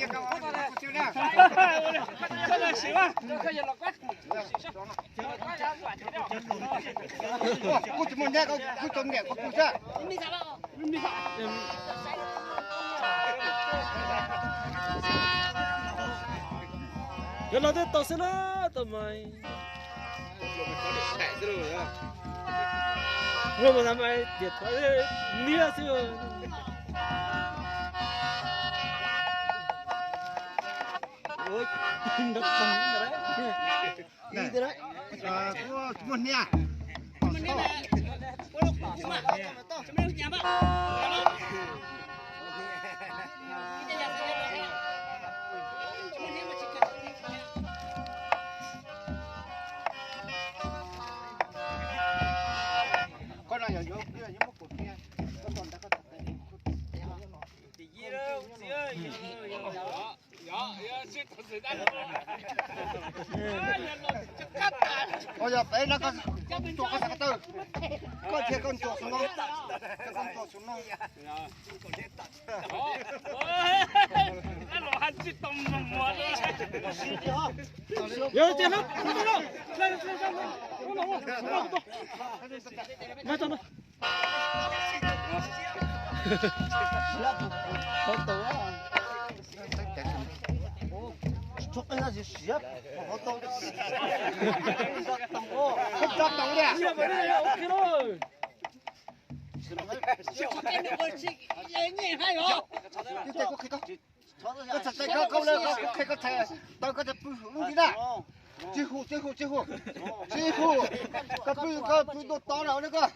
Kuv tsis muaj nyiaj, kuv tau niam kuv pw xwb. Yuav los twb tau xwb na, tau mas. Luag mas tau mas tiam thov niab xwb. Muaj niag. Koj no yog yuav, yog yuav muab kuv niag, koj tos ntawd koj tos. Yog peb no koj ntsuas koj xav ko taw, koj thiaj koj ntsuas xwb no, koj ntsuas xwb no. Yog tias no, Koj txhais tes koj, koj ua le koj qhia koj txhais taw koj txhais pw hauv lub ntsis na. Tsis hu, tsis hu, tsis hu, tsis hu. Koj pw, koj pw ntuj to na koj.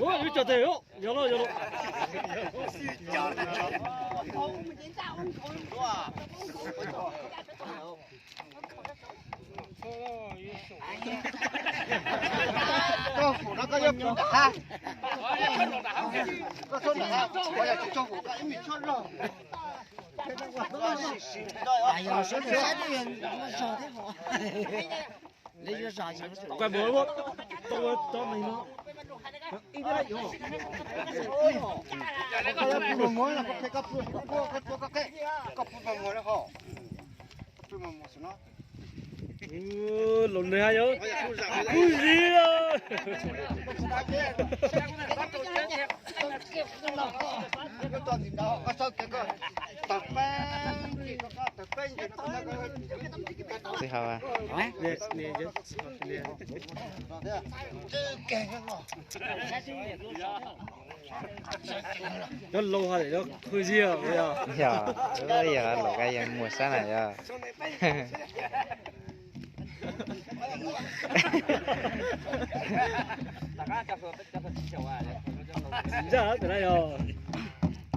Ua, ib co tes, yog los, yog los. Koj hum no koj yuav pw nram hav. Koj txhob nram hav, koj yog tsis txog hum koj ib me txhob log. Koj mus, tau tau me no. Koj pw mos mos, koj pw mos mos, koj pw mos mos xwb no. Laus nws haj yog kuj zis. Tsis hau. Cov laus hais tias cov qhwv zig os. Yog, yog laus koj yeej muaj sab na yog. Ncaj tab sis na yog,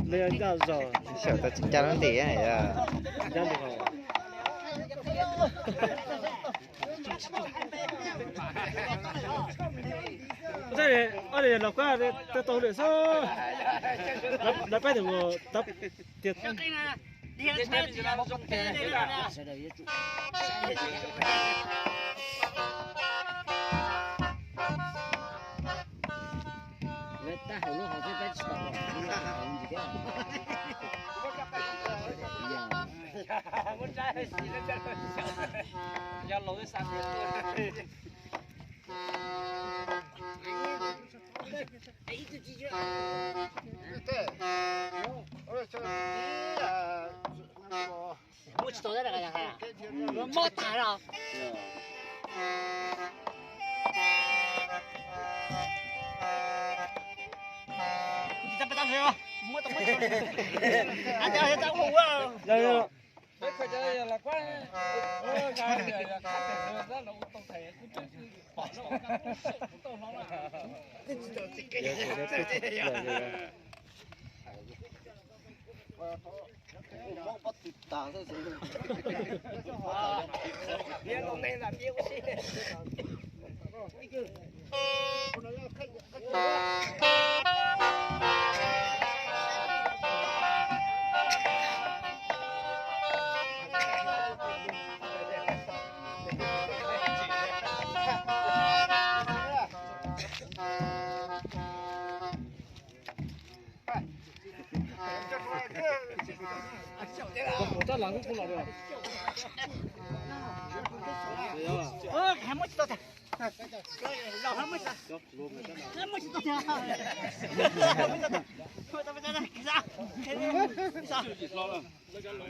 nws yog ncaj zog. Xyaum tau tsis ncaj lub ntim yog. Ncaj li hos. Ob niag los kuaj tau tau lwm xwb. Lawv peb tug ua tab tiag. Muab tsis tau, mob tag los.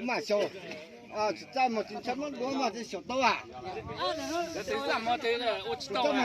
Mas xyaum, tsis txaj muag tsis ntshai muab dua mas tsis xyaum tau a. Tsis txaj muag ua tsis tau a.